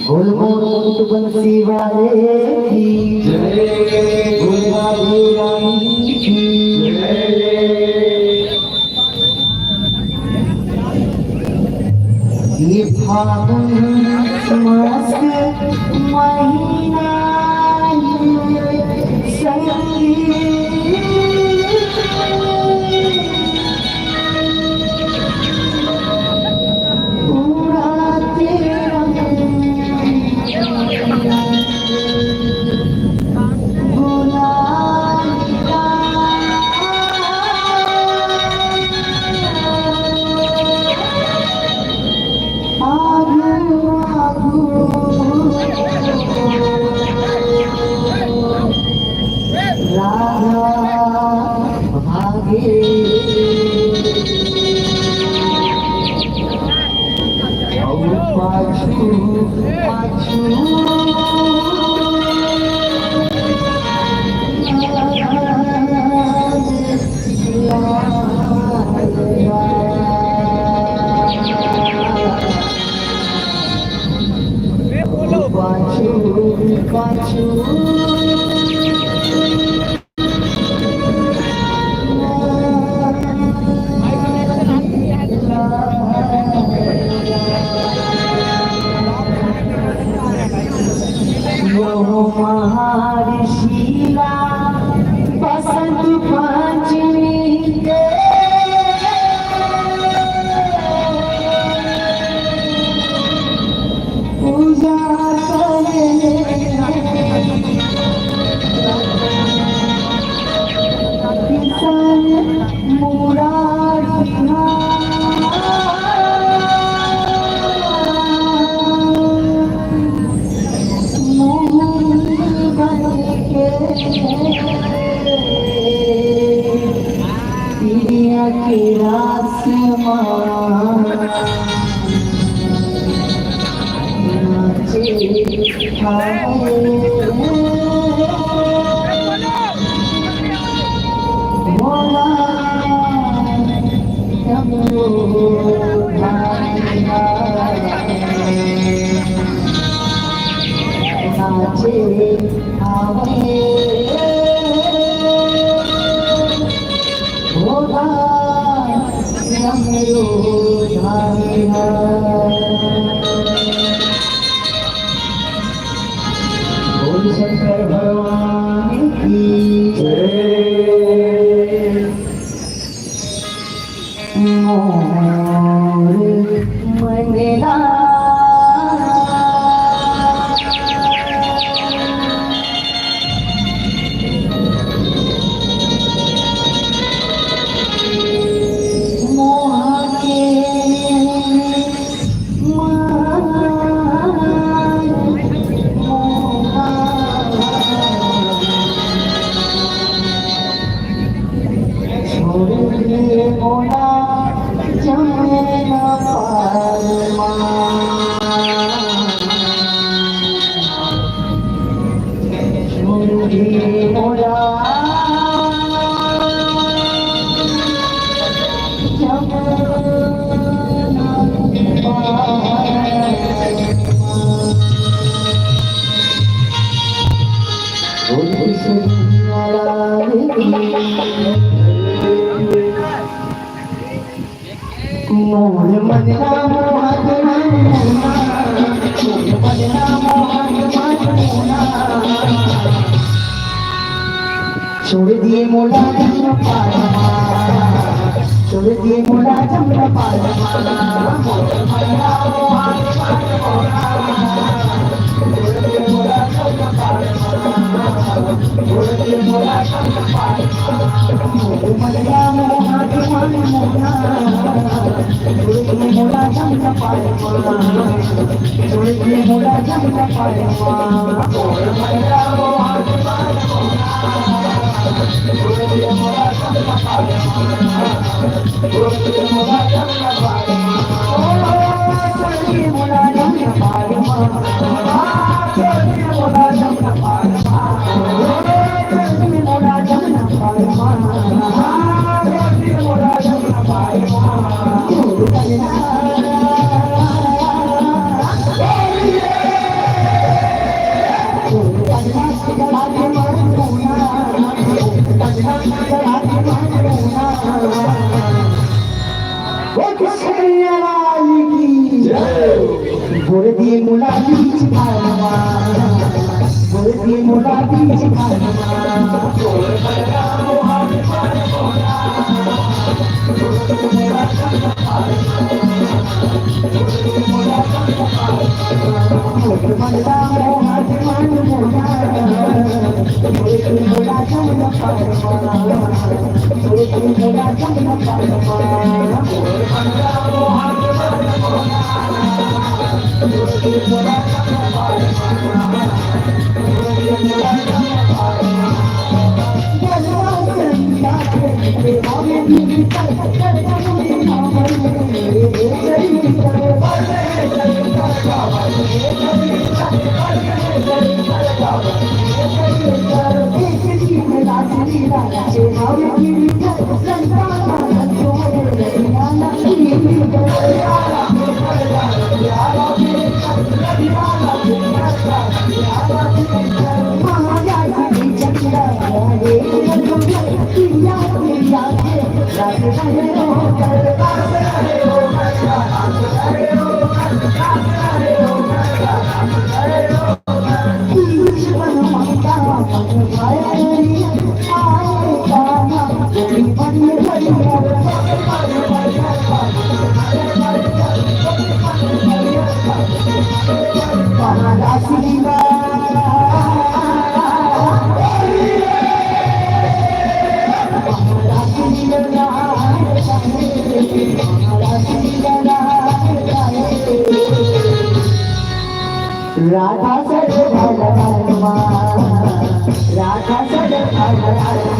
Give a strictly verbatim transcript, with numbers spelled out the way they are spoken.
बोल मोर बंसी वाले की जय, बोल बाबू राम की जय। ये फागुन मास महीना संगी महर्षि ला बसंत पंचमी के पूजा करे किशन मुरारी। मोहन बन के पिया के रास मा नाचे हाय। भोला हमरो भाई नाचे आवे। भोला हमरो भाई है। बोल शंकर भगवान की जय। मोर मनला मोहा के छोड़ दे मोला जमुना पार मा। छोड़ दे मोला जमुना पार मा। छोड़ दिए मोला जमुना पार मा, छोड़ दिए मोला जमुना पार मा। बोल कन्हैया लाल की जय। गोरदी मोला बीच भागवा, गोरदी मोला बीच भागवा। राधा सर भगवान, राधा सर भगवान।